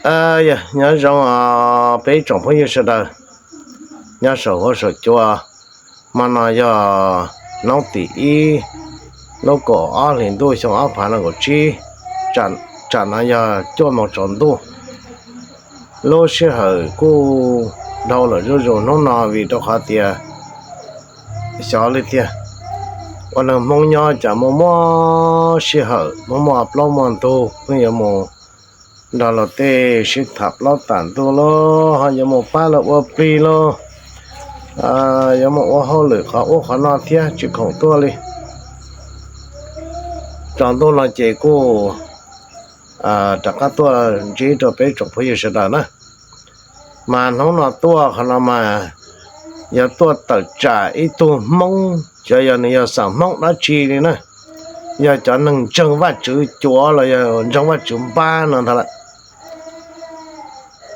Yog nyob zoo peb ib tsoom phooj ywg sawv daws nyob saum huab saum cua. Hmo no yog hnub tim ib lub kaum ob hlis ntuj xyoo ob phav nees nkaum tsib, tsam no yog cuaj moos tsaus ntuj. Lub sij hawm kuj dhau lawm zuj zus hnub no vim rau qhov tias xyov li tiag, ua neeg Hmoob nyob cas muaj muaj sij hawm muaj muaj plaub muaj ntug pheej yuav mus nrog luag tej sib tham plaub tham ntug los ho yuav mus pab lawv ua plig los yuav mus ua hauj lwm qhov ub qhov no thiab tsis khoom tuaj li. Tsaus ntuj no ces kuj rov qab tuaj ntsib rau peb tsoom phooj ywg sawv daws na. Mas hnub no tuaj qhov no mas yog tuaj tawm tsam ib tug Hmoob, xyov yog nws yog xeem Hmoob dab tsi li na, yog cov neeg ntseeg Vajtswv cuav los yog ntseeg Vajtswv npab no ntag lawm.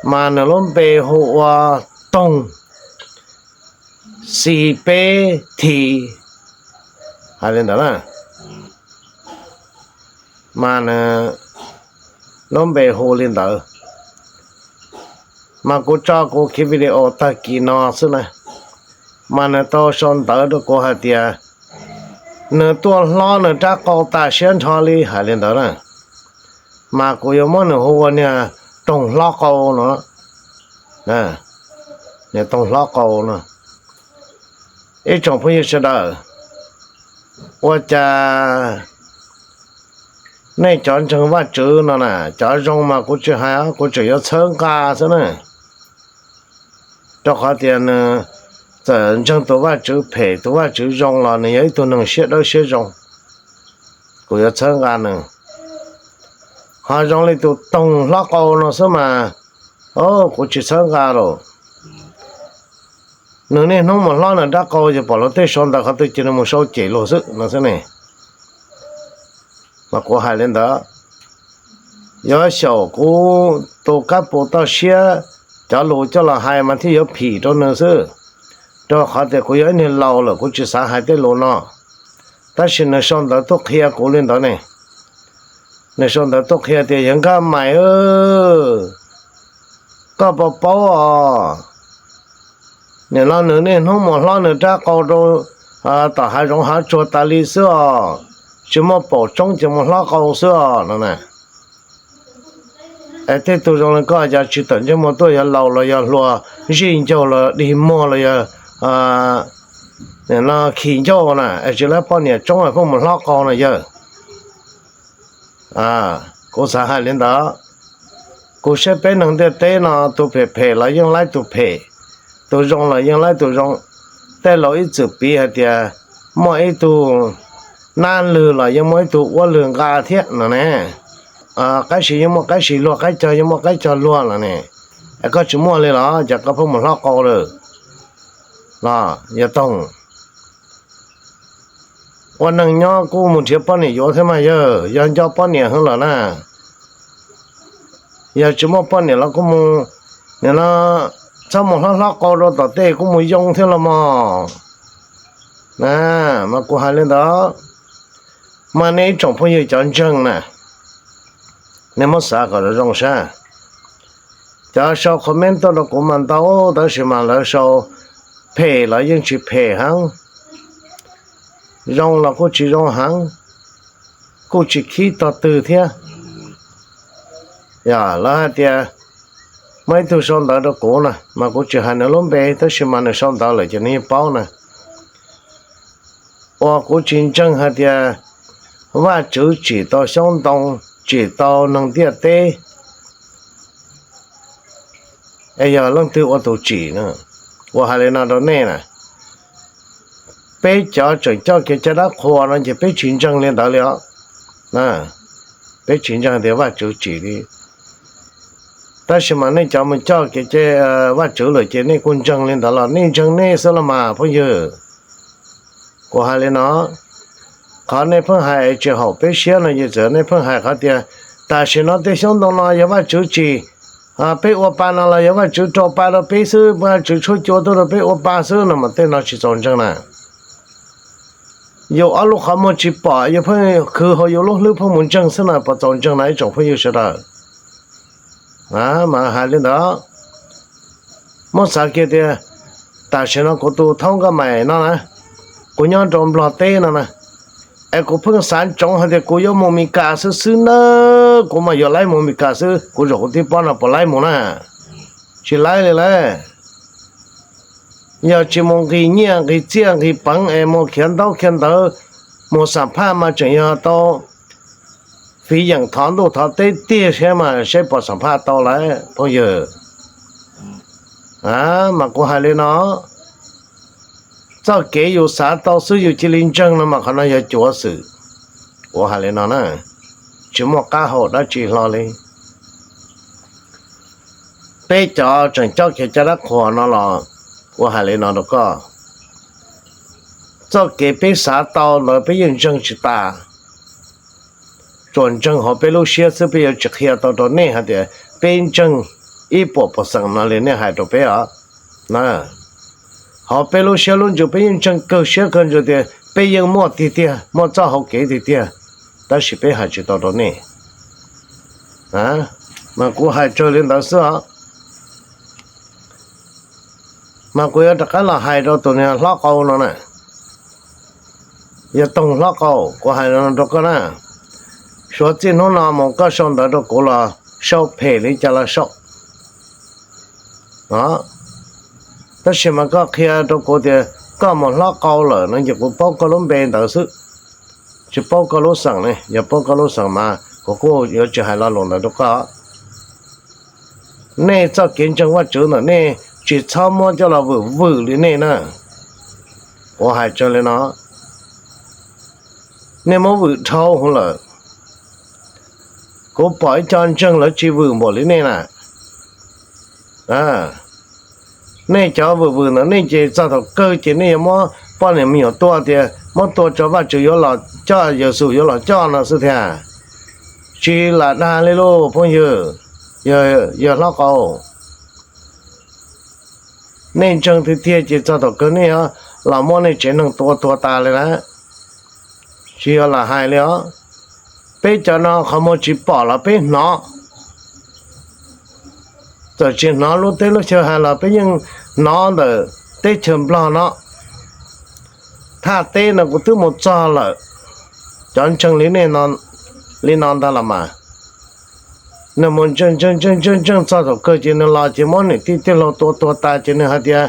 Mas nws lub npe hu ua Toog Xi Peb Thi, hais li ntawd na. Mas nws lub npe hu li ntawd. Mas kuv tso kuv kiv video tag kis no xwb na, mas nws tau sau ntawv rau kuv hais tias nws tuaj hlob nws rab qau tas siab nrho li, hais li ntawd na. Mas kuv yuav muab nws hu ua niag Toog Hlob Qau no, niag Toog Hlob Qau no. Ib tsoom phooj ywg sawv daws, ua cas nej cov ntseeg Vajtswv no na, cov zoo mas kuv tsis hais, kuv tseem yuav txhawb nqa xwb na. Rau qhov tias nws txawm ntseeg tus Vajtswv phem tus Vajtswv zoo los nws yog ib tug neeg siab dawb siab zoo, kuv yuav txhawb nqa nws. Ho zoo li tus Toog Hlob Qau no xwb mas, o, kuv tsis txhawb nqa lawm. Nws niaj hnub mus hlob nws rab qau ces pom luag tej sau ntawv qhov twg ces nws mus sau cem luag xwb no xwb ne. Mas kuv hais li ntawd, yuav xyaum kuv tus kab pus toj siab cov lus coj los hais mas thiaj yuav phim rau nws xwb, rau qhov tias kuv yog ib niag laus lawm kuv tsis xav hais tej lus no. Tab sis nws sau ntawv tuaj qhia kuv li ntawd ne. Nws sau ntawv tuaj qhia tias yawg Nkaj Maim, koj puas paub os, nim no nws niaj hnub mus hlob nws rab qau rau tom hav zoov hav tsuag tas li xwb os, tsis muaj paum tsoob ces mus hlob qau xwb os no na. Es tej tug zoo li koj cas tsis tawm ntsej muag tuaj, yog laus los yog hluas, zij ncaug los dig muag los yog nim no khi ncauj na, es tsis laib poj niam tsoob pheej mus hlob qau no yawg. Kuv xav hais li ntawd, kuv saib peb neeg ntiaj teb no tus phem phem los yeej laib tus phem, tus zoo los yeej laib tus zoo. Tej laus ib txwm piv hais tias muaj ib tug nab lwg los yeej muaj ib tug uab lwg nqa thiab no ne. Qaib sis yeej muaj qaib sis luag, qaib cog yeej muaj qaib cog luag los ne. Es koj tsis muaj li los cas koj pheej mus hlob qau lawm los yawg Toog? Ua neeg nyob kuj mus nrhiav poj niam yuav thiab mas yawg, yog nco poj niam heev lawm na. Yog tsis muaj poj niam los kuj mus, nim no txhob mus hlob hlob qau rau tom tej, kuj mus yoo thiab los mog. Mas kuv hais li ntawd, mas nej ib tsoom phooj ywg cov ntseeg na, nej muab xav kom zoo sab. Cov sau comment tuaj rau kuv mas ntau, tab sis mas lawv sau phem los yeej tsis phem heev, zoo los kuj tsis zoo heev, kuj tsis khib tog twg thiab. Yog lawv hais tias muaj ib tug sau ntawv rau kuv na, mas kuv tsis hais nws lub npe, tab sis mas nws sau ntawv lawm ces nws yeej paub na. Uas kuv tsis ntseeg hais tias Vajtswv tsim tau xyoob ntoo, tsim tau neeg ntiaj teb, es yog leej twg ua tus tsim na? Uas hais li no rau nej na, peb cov tseem coj kev cai dab qhuas no ces peb tsis ntseeg li ntawd li os. Peb tsis ntseeg tias Vajtswv tsim li. Tab sis mas nej cov mus coj kev cai Vajtswv lawm ces nej kuj ntseeg li ntawd los nej ntseeg nej xwb los mas phooj ywg. Kuv hais li no, qhov nej pheej hais tsis haum peb siab no ces txawm nej pheej hais qhov tias tam sim no tej xyoob ntoo no yog Vajtswv tsim, peb ua pa no los yog Vajtswv rau pa rau peb xwb, Vajtswv tshuab cua tuaj rau peb ua pa xwb no mas tej no tsis txaus ntseeg na. Yus ob lub qhov muag tsis pom, yus pheej khwv hauv yus lub hlwb pheej mus ntseeg xwb na, puas txaus ntseeg na ib tsoom phooj ywg sawv daws? Mas hais li ntawd, muab xav kiag tias tam sim no kuv tus thaub nkauj mais no na, kuv nyob rau Nplog teb no na, es kuv pheej xav ntsoov hais tias kuv yuav mus Mes Kas xwb xwb na, kuv mas yuav laib mus Mes Kas xwb, kuv zaum kuv tib pob no puas laib mus na? Tsis laib li lawm. Yog tsis mus nqis nyiaj nqis txiaj nqis peev es mus khiav ntaub khiav ntawv, mus xam phaj mas tseem yog tau fiv yeem thov ntuj thov teb tiag thiab mas seb puas xam phaj tau lawm phooj ywg. Mas kuv hais li no, txoj kev yus xav tau xwb yus cia li ntseeg no mas qhov no yog cuav xwm. Kuv hais li no na, tsis muaj qab hau dab tsi hlo li. Peb cov tseem coj kiag caj dab qhuas no los, kuv hais li no rau koj, txoj kev peb xav tau ntawd peb yeej ntseeg tsis tas. Tsuas ntseeg hauv peb lub siab xwb, peb yuav tsis qhia tau rau nej hais tias peb ntseeg ib puas pawv xees no li nej hais rau peb os. Hauv peb lub siab lub ntsws peb yeej ntseeg kawg siab kawg ntsws tias peb yeej muaj tiag tiag, muaj txoj hau kev tiag tiag, tab sis peb hais tsis tau rau nej. Mas kuv hais tsawg li ntawd xwb os. Mas kuv yuav rov qab los hais rau tus niag hlob qau no na. Yog Toog hlob qau, kuv hais rau koj na, suav txij hnub no mus koj sau ntawv rau kuv los sau phem li cas los sau. Tab sis mas koj qhia rau kuv tias koj mus hlob qau lawm no ces kuv paub koj lub npe ntawd xwb, tsis paub koj lub xeem ne. Yog paub koj lub xeem mas kuv kuj yuav tsis hais lo lus ntawd rau koj. Nej txoj kev ntseeg Vajtswv ntawm nej tsis txhob muab coj los vwm vwm li nej na. Kuv hais tsawg li no, nej muab vwm dhau hwv lawm. Kuv pom ib co ntseeg lawv tsis vwm npaum li nej na. Nej cov vwm vwm ntawm nej ces txog thaum kawg ces nej yuav muab poj niam me nyuam tua tias muab tua tso Vajtswv yuav los coj, Yexus yuav los coj no xwb thiab. Tsis lam dag li lauj phooj ywg, yog hlob qau. Nej ntseeg tiag tiag ces txog thaum kawg nej yuav los muab nej tsev neeg tua tuag tas li na. Tsis yog lam hais li os. Peb cov no qhov muag tsis pom los peb hnov. Txawm tsis hnov lub teb lub chaw hais los peb yeej hnov ntawm teb chaws Nplog no. Thaj teb no kuv twb mus txog lawm. Cov ntseeg li nej li no ntag los mas, nws mus ntseeg ntseeg ntseeg ntseeg ntseeg txog thaum kawg ces nws los ces muab niam tij tij laug tua tuag tas ces nws hais tias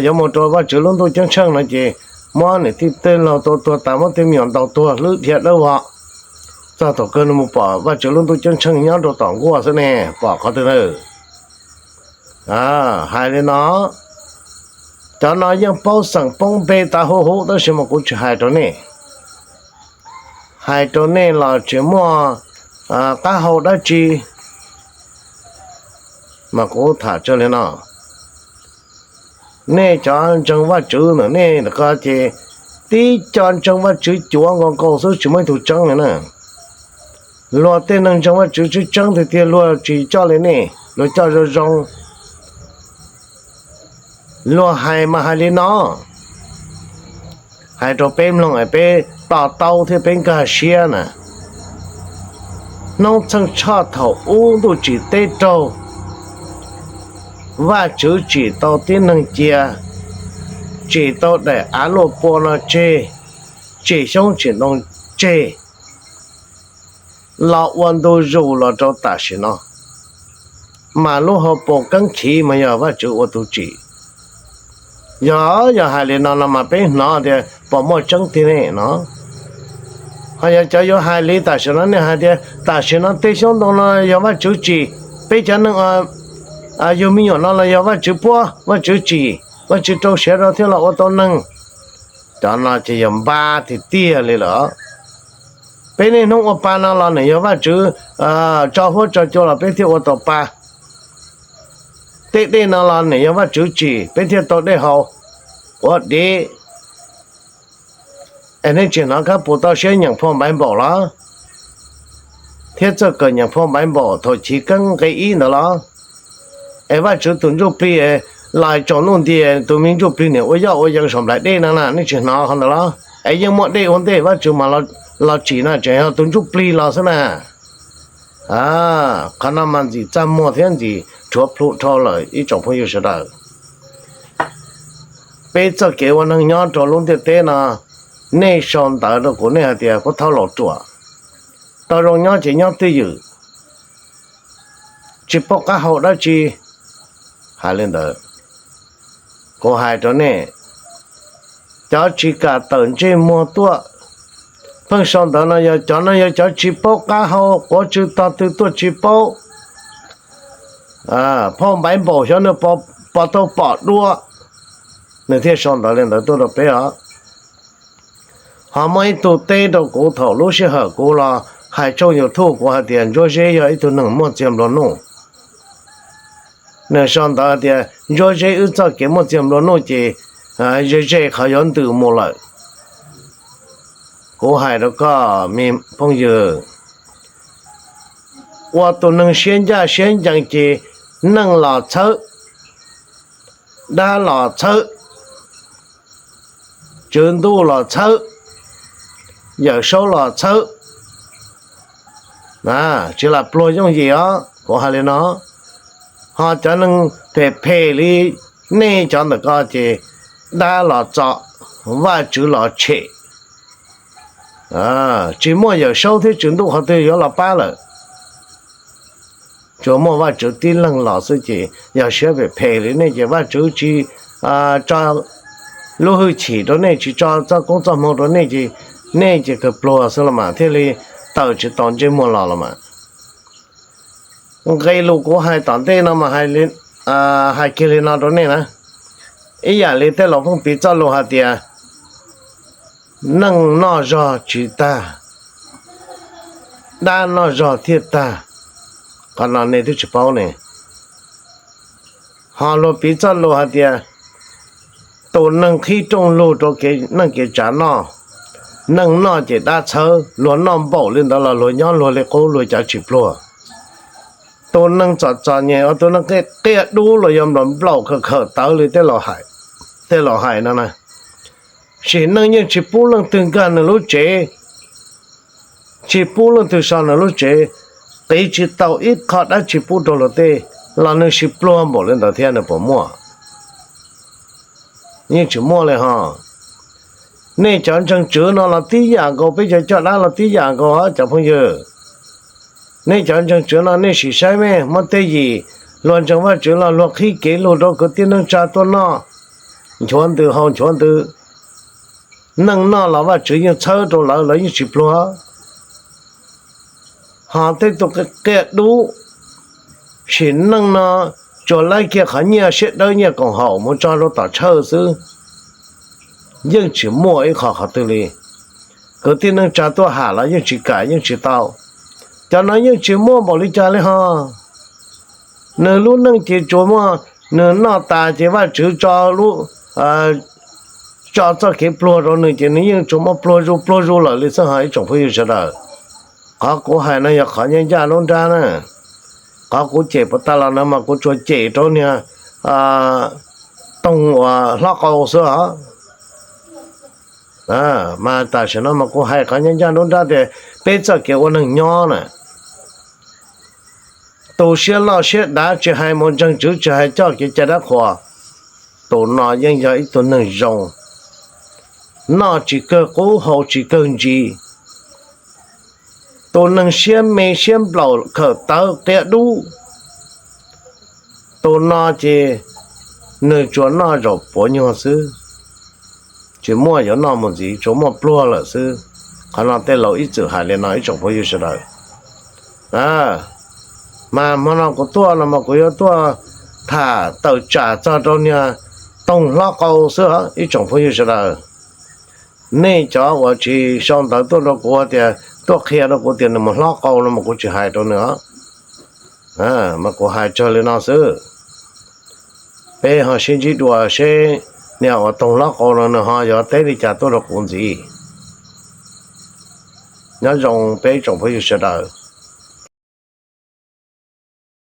yuav mus rau Vajtswv lub ntuj ceeb tsheej no ces muab niam tij tij laug tua tuag tas, muab tej me nyuam ntaus tuag hlwb dhia dawb vog. Txog thaum kawg nws mus pom Vajtswv lub ntuj ceeb tsheej nyob rau tom nkuaj xwb ne, pom qhov twg na? Hais li no, cov no yeej paub xeem paub npe tas huv huv tab sis mas kuv tsis hais rau nej. Hais rau nej los tsis muaj qab hau dab tsi. Mas kuv tham tsawg li no, nej cov ntseeg Vajtswv ntawm nej ko ces tib co ntseeg Vajtswv cuav nkaus nkaus xwb, tsis muaj ib tug tseeb li na. Luag tej neeg ntseeg Vajtswv tseeb tseeb tiag tiag luag tsis coj li nej, luag coj zoo zoo. Luag hais mas hais li no, hais rau peb mloog es peb to taub thiab peb nkag siab na. Hnub txheej tshoj thaum ub ntuj tsim teb raug, Vajtswv tsim tau tib neeg cia, tsim tau daim av luaj pua no tseg, tsim xyoob tsim ntoo tseg, los ua ntu zus los rau tam sim no. Mas lub hauv paus keeb khiv mas yog Vajtswv ua tus tsim. Yog, yog hais li no no mas peb hnov tias puas muaj tseeb tiag ne no. Ho yog cov yuav hais li tam sim no nej hais tias tam sim no tej xyoob ntoo no yog Vajtswv tsim, peb cov neeg yug me nyuam no los yog Vajtswv puab, Vajtswv tsim, Vajtswv rau siav rau thiaj los ua tau neeg. Cov no ces yog npab tiag tiag li lawm. Peb niaj hnub ua pa no los nws yog Vajtswv tso huab tso cua los peb thiaj ua tau pa. Tej dej no los nws yog Vajtswv tsim peb thiaj tau dej haus. Ua div, es nej tsis hnov kab pus toj siab nyeem phau Npaiv Npaum los? Thiab txawj kawm nyeem phau Npaiv Npaum thaum chiv keeb nqe ib ntawd los? Es Vajtswv tus ntsuj plig los tsaus ntuj nti, tus me ntsuj plig niam ua yoj ua yees saum nplaim dej no na, nej tsis hnov qhov ntawd los? Es yeej muaj dej ua ntej Vajtswv mas los tsim no, tseem yog tus ntsuj plig los xwb na. Qhov no mas ntxim txaj muag thiab ntxim rhuav plhu dhau lawm ib tsoom phooj ywg sawv daws. Peb txoj kev ua neeg nyob rau lub ntiaj teb no, nej sau ntawv rau kuv nej hais tias puab thaub laus ruam, tau zoo nyob ces nyob twj ywm, tsis paub qab hau dab tsi. Hais li ntawd, kuv hais rau nej, cov tsis kam tawm ntsej muag tuaj, pheej sau ntawv no yog cov no yog cov tsis paub qab hau, quav tsw tog twg tuaj tsis paub, phauj npaiv npaum xyov nws puas tau pom dua, nws thiaj sau ntawv li ntawd tuaj rau peb os. Ho muaj ib tug teb rau kuv thaum lub sij hawm kuv los hais tshooj YouTube kuv hais tias Ntsuab Zeb yog ib tug neeg muaj txiag nplua nuj. Nws sau ntawv tias Ntsuab Zeb wb txoj kev muaj txiag nplua nuj ces ze ze qhov yuav ntws mus lawm. Kuv hais rau koj me phooj ywg, ua tus neeg siab ncaj siab ncees ces neej los txhawb, dab los txhawb, tswv ntuj los txhawb, Yawm Saub los txhawb, tsis lam pluag yooj yim os. Kuv hais li no, ho cov neeg phem phem li nej cov ntawm ko ces dab los txo, Vajtswv los tshem, tsis muaj Yawm Saub thiab tswv ntuj qhov twg yuav los pab lawm. Tsuas muaj Vajtswv tib leeg los xwb ces yog siab phem phem li nej ces Vajtswv tsis tso lub hwj chim rau nej, tsis tso txoj koob txoj hmoo rau nej ces nej ces kawg pluag xwb los mas thiaj li tawm tsis tau ntsej muag los los mas. Nqe lus kuv hais tom ntej no mas hais kiag li no rau nej na, ib yam li tej laus pheej piv txoj lus hais tias neej noj zog tsis tag, dab noj zog thiaj tag. Qhov no nej twb tsis paub ne. Ho luag piv txoj lus hais tias tus neeg qhib rooj lug rau kev neej kev tsav noj, neej noj ces dab txhawb, luag noj npaum li ntawd los luag nyob luag li qub luag cav tsis pluag. Tus neeg txom txom nyem, tus neeg qia dub los yog nplaum nplaum khawm khawm tawv li tej laus hais no na, sim neej yeej tsis pub leej twg nkag nws lub tsev, tsis pub leej twg so nws lub tsev, qiv tsis tau ib qho dab tsi pub rau luag tej, los nws sib pluag npaum li ntawd thiab nws puas muaj? Yeej tsis muaj li ho. Nej cov ntseeg tswv no los tib yam nkaus, peb cov coj dab los tib yam nkaus cov phooj ywg. Nej cov ntseeg tswv no nej sim saib me, muab tej yim luag ntseeg Vajtswv los luag qhib kev lug rau kwv tij neej tsa tuaj noj, nchuav ntws haus nchuav ntws. Neej noj los Vajtswv yeej txhawb rau lawv, lawv yeej tsis pluag. Ho tej tus qia dub, sim neej no tsuas laib kiag qhov nyiaj siab dawb nyiaj koom haum mus tso rau tom tshawj xwb, yeej tsis muaj ib qho qhov twg li. Kwv tij neej tsa tuaj ham los yeej tsis kam yeej tsis tau. Cov no yeej tsis muaj npaum li cas li ho. Nws lub neej ces tsuas muaj nws noj tas ces Vajtswv tso lub, tso txoj kev pluag rau nws ces nws yeej tsuas muaj pluag zuj pluag zuj lawm li xwb ho ib tsoom phooj ywg sawv daws. Qhov kuv hais no yog qhov ncaj ncaj nruab nrab na. Qhov kuv cem puas tas los no mas kuv tsuas cem rau niag toog uas hlob qau xwb os. Mas tam sim no mas kuv hais qhov ncaj ncaj nruab nrab tias peb txoj kev ua neeg nyob na, tus siab loj siab dav tsis hais mus ntseeg tswv tsis hais coj kev cai dab qhuas, tus no yeej yog ib tug neeg zoo, noj tsis kawg qub haus tsis kawg ntsis. Tus neeg siab me siab nplaum khawm tawv qia dub, tus no ces nws tsuas noj zaum puav nyuag xwb, tsis muaj yuav noj mus ntxiv, tsuas muaj pluag lawm xwb. Qhov no tej laus ib txwm hais li no ib tsoom phooj ywg sawv daws. Mas hmo no kuv tuaj no mas kuv yuav tuaj tham tawm tsam txog rau niag toog hlob qau xwb os ib tsoom phooj ywg sawv daws. Nej cov uas tsis sau ntawv tuaj rau kuv tias tuaj qhia rau kuv tias nws mus hlob qau no mas kuv tsis hais rau nws os. Mas kuv hais tsawg li no xwb. Peb ho sib ntsib dua seb niag uas toog hlob qau no nws ho yuav teb li cas tuaj rau kuv ntxiv. Nyob zoo peb ib tsoom phooj ywg sawv daws.